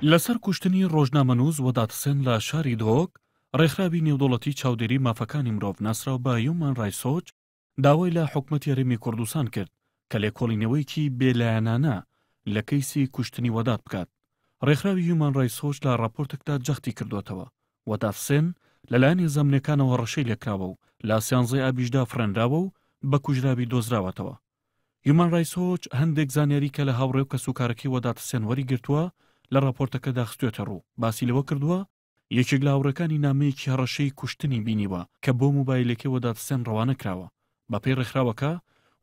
لەسەر کوشتنی ڕۆژنامەنووس وەدات حسێن لە شاری دهۆک، ڕێکخراوی نێودەوڵەتی چاودێری مافەکانی مرۆڤ ناسراو بە هیومان ڕایتس وۆچ داوای لە حکومەتی هەرێمی کوردستان کرد کە لێکۆڵینەوەیەکی بێلایەنانە لە کەیسی کوشتنی وەدات بکات. ڕێکخراوی هیومان ڕایتس وۆچ لە ڕاپۆرتێکدا جەختی کردووەتەوە، وەدات حسێن لەلایەن هێزە ئەمنییەکانەوە هەڕەشەی لێکراوە و لە سیانزەی ئابیشدا فڕێنراوە و بە کوژراوی دۆزراوەتەوە. هیومان ڕایتس وۆچ هەندێک زانیاری کە لە هاوڕێ و کەسوکارەکەی وەدات حسێن وەریگرتووە لە ڕاپۆرتەکەدا خستوویەتە ڕوو، باسی لەوە کردووە، یەکێک لە هاوڕێکانی نامەیەکی هەڕەشەی کوشتنی بینیوە کە بۆ موبایلەکەی وەدات حسێن ڕەوانە کراوە. بەپێی ڕێکخراوەکە،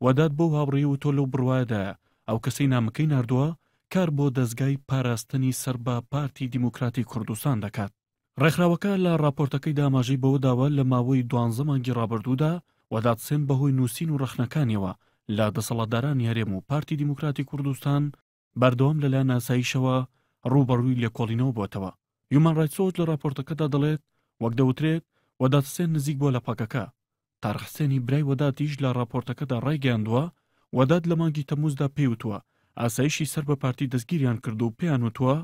وەدات بەو هاوڕێی وتووە لەو بڕوایەدایە ئەو کەسەی نامەکەی ناردووە کار بۆ دەزگای پاراستنی سەر بە پارتی دیموکراتی کوردستان دەکات. ڕێکخراوەکە لە ڕاپۆرتەکەیدا ئاماژەی بەوە داوە لە ماوەی دوانزە مانگی ڕابردوودا وەدات حسێن بەهۆی نووسین و ڕەخنەکانیەوە لە دەسەڵاتدارانی هەرێم و پارتی دیموکراتی کوردستان بەردەوام لەلایەن ئاسایشەوە ڕووبەڕووی لێکۆڵینەوە بۆتەوە. هیومان ڕایتس وۆچ لە ڕاپۆرتەکەدا دەڵێت، وەک دەوترێت وەدات حسێن نزیک بووە لە پەکەکە. تارق حسێنی برای وەداتیش لە ڕاپۆرتەکەدا ڕایگەیاندووە، وەدات لە مانگی تەمموزدا پێی وتووە ئاسایشی سەر بە پارتی دەستگیریان کردوو و پێیان وتووە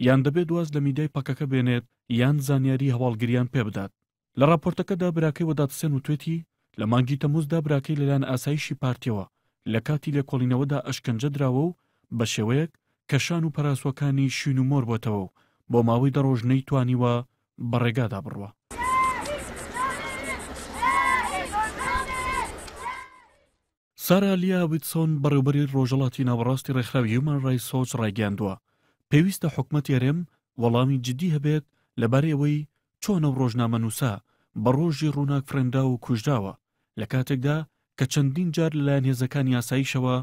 یان دەبێت واز لە میدیای پەکەکە بێنێت یان زانیاری هەواڵگریان پێ بدات. لە ڕاپۆرتەکەدا براکەی وەدات حسێن وتوێتی، لە مانگی تەموزدا براکەی لەلایەن ئاسایشی پارتیەوە لە کاتی لێکۆڵینەوەدا ئەشکەنجە دراوە و بە شێوەیەک کە شان و پەراسوەکانی شین و مۆر بۆتەوە و بۆ ماوەی دە ڕۆژ نەیتوانیوە بە ڕێگادا بڕوا. سارا لیا ویتسۆن، بەڕێوبەری ڕۆژهەڵاتی ناوەڕاستی ڕێکخراوی هیومان ڕایتس وۆچ ڕایگەیاندووە، پێویستە حکومەتی هەرێم وەڵامی جدی هەبێت لەبارەی ئەوەی چۆن ئەو ڕۆژنامەنووسە بە ڕۆژی ڕووناک فڕێنراو و کوژراوە، لە کاتێکدا کە چەندین جار لەلایەن هێزەکانی ئاسایشەوە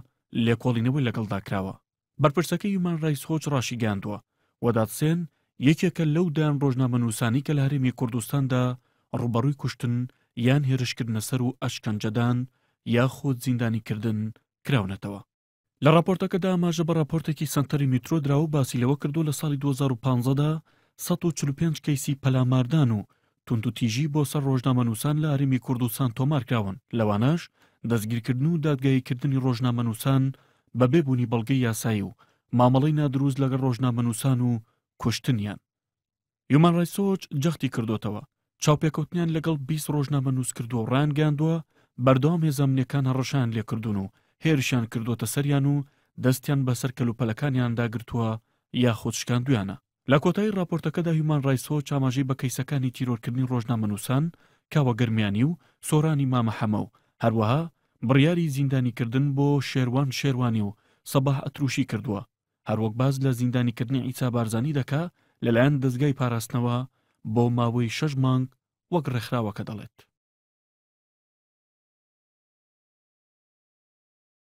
لێکۆڵینەوەی لەگەڵدا کراوە. بەرپرسەکەی هیومان ڕایتس وۆچ ڕاشیگەیاندووە، وەدات حسێن یەکێکە لەو دەیان ڕۆژنامەنووسانەی کە لە هەرێمی کوردستاندا ڕووبەڕووی کوشتن یان هێرشکردنە سەر و ئەشکەنجەدان یاخود زیندانیکردن کراونەتەوە. لە ڕاپۆرتەکەدا ئاماژە بە ڕاپۆرتێکی سەنتەری میترۆ دراوە و باسی لەوە کردووە لە ساڵی 2015 دا 145 کەیسی پەلاماردان و توندوتیژی بۆ سەر ڕۆژنامەنووسان لە هەرێمی کوردستان تۆمارکراون، لەوانەش دەستگیرکردن و دادگاییکردنی ڕۆژنامەنووسان بەبێ بوونی بەڵگەی یاسایی و مامەڵەی نادروست لەگەڵ ڕۆژنامەنووسان و کوشتنیان. هیومان ڕایتس وۆچ جەختی کردۆتەوە، چاوپێکەوتنیان لەگەڵ 20 ڕۆژنامەنووس کردووە و ڕایانگەیاندووە، بەردەوام هێزە ئەمنییەکان هەڕەشەیان لێکردوون و هێرشیان کردووەتە سەریان و دەستیان بەسەر کەلوپەلەکانیاندا گرتووە یاخود شکاندوویانە. لە کۆتایی ڕاپۆرتەکەدا هیومان ڕایتس وۆچ ئاماژەی بە کەیسەکانی تیرۆرکردنی ڕۆژنامەنووسان کاوە گەرمیانی و سۆرانی مامە حەمە و هەروەها بڕیاری زیندانیکردن بۆ شێروان شێروانی و سەباح ئەتروشی کردووە، هەروەک باس لە زیندانیکردنی عیسا بارزانی دەکا لەلایەن دەزگای پاراستنەوە بۆ ماوەی شەش مانگ وەک ڕێکخراوەکە دەڵێت.